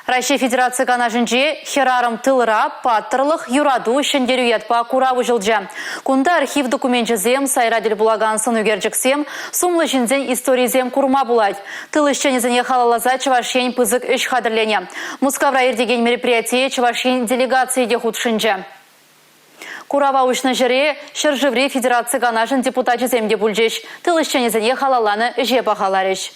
Раҫҫей Федераци Канашӗнче «Хӗрарӑм тылра, паттӑрлӑх, юрату, ҫӗнтерӳ» ятпа курав уҫӑлчӗ. Кунта архив докуменчӗсем, сайра тӗл пулакан сӑн ӳкерчӗксем, сумлӑ ҫынсен историйӗсем курма пулать. Тыл ӗҫченӗсене халалласа Чӑваш Ен пысӑк ӗҫ хатӗрленӗ. Мускавра иртекен мероприятие Чӑваш Ен делегацийӗ те хутшӑнчӗ. Курава уҫнӑ ҫӗре ҫӗршыври Федераци Канашӗн депутачӗсем те пулчӗҫ, тыл ӗҫченӗсене халалланӑ ӗҫе пахаларӗҫ.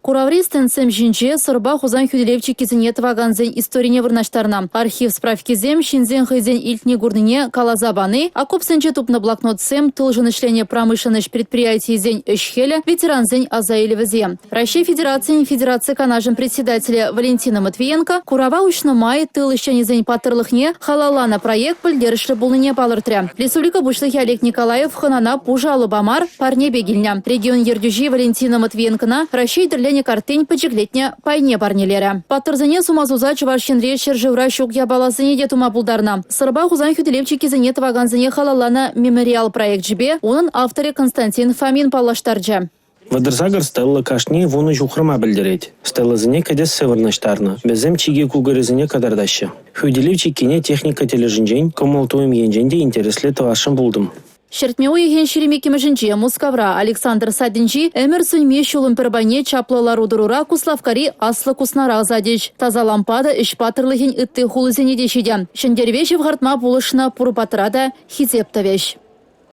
Кураври стендсем ҫинче Сӑрпа Хусан хӳтӗлев чиккисене тӑвакансен историне вырнаҫтарнӑ. Архив справкисем ҫынсен хӑйсен илтни-курнине каласа пани, окопсенче тупнӑ блокнотсем, тылшӑн ӗҫленӗ промышленноҫ предприятийӗсен ӗҫ-хӗлӗ, ветерансен аса илӗвӗсем. Раҫҫей Федерацийӗн Федераци Канашӗн председателӗ Валентина Матвиенко курава уҫнӑ май тыл ӗҫченӗсен паттӑрлӑхне халалланӑ проект пӗлтерӗшлӗ пулнине палӑртрӗ. Республика Пуҫлӑхӗ Олег Николаев хӑнана пушӑ алӑпа мар, парнепе килнӗ. Регион ертӳҫи Валентина Матвиенкӑна Раҫҫей тӗрленӗ карттин пӗчӗклетнӗ пайне парнелерӗ. Паттӑрсене сума суса Чӑваш Енре ҫӗршывра ҫук япаласене те тума пултарнӑ. Сӑрпа Хусан хӳтӗлев чиккисене тӑвакансене халалланӑ мемориал проекчӗпе унӑн авторӗ Константин Фомин паллаштарчӗ. 38 стелла кашни вунӑ ҫухрӑма пӗлтерет. Стеллӑсене кӗтессе вырнаҫтарнӑ. Вӗсем чикӗ кукӑрӗсене кӑтартаҫҫӗ. Хӳтӗлев чиккине техника тӗлӗшӗнчен, кӑмӑл-туйӑм енчен те интереслӗ тӑвасшӑн пултӑм. Ҫӗртме уйӑхӗн 22-мӗшӗнче Мускавра Александр садӗнчи Ӗмӗр сӳнми ҫулӑм пӗр пайне чаплӑ лару-тӑрура Куславккари Аслӑ Куснара ӑсатӗҫ. Таса лампада ӗҫ паттӑрлӑхӗн ытти хулисене те ҫитӗ. Ҫӗнтерӗве ҫывхартма пулӑшнӑ пур паттӑра та хисеп тӑвӗҫ.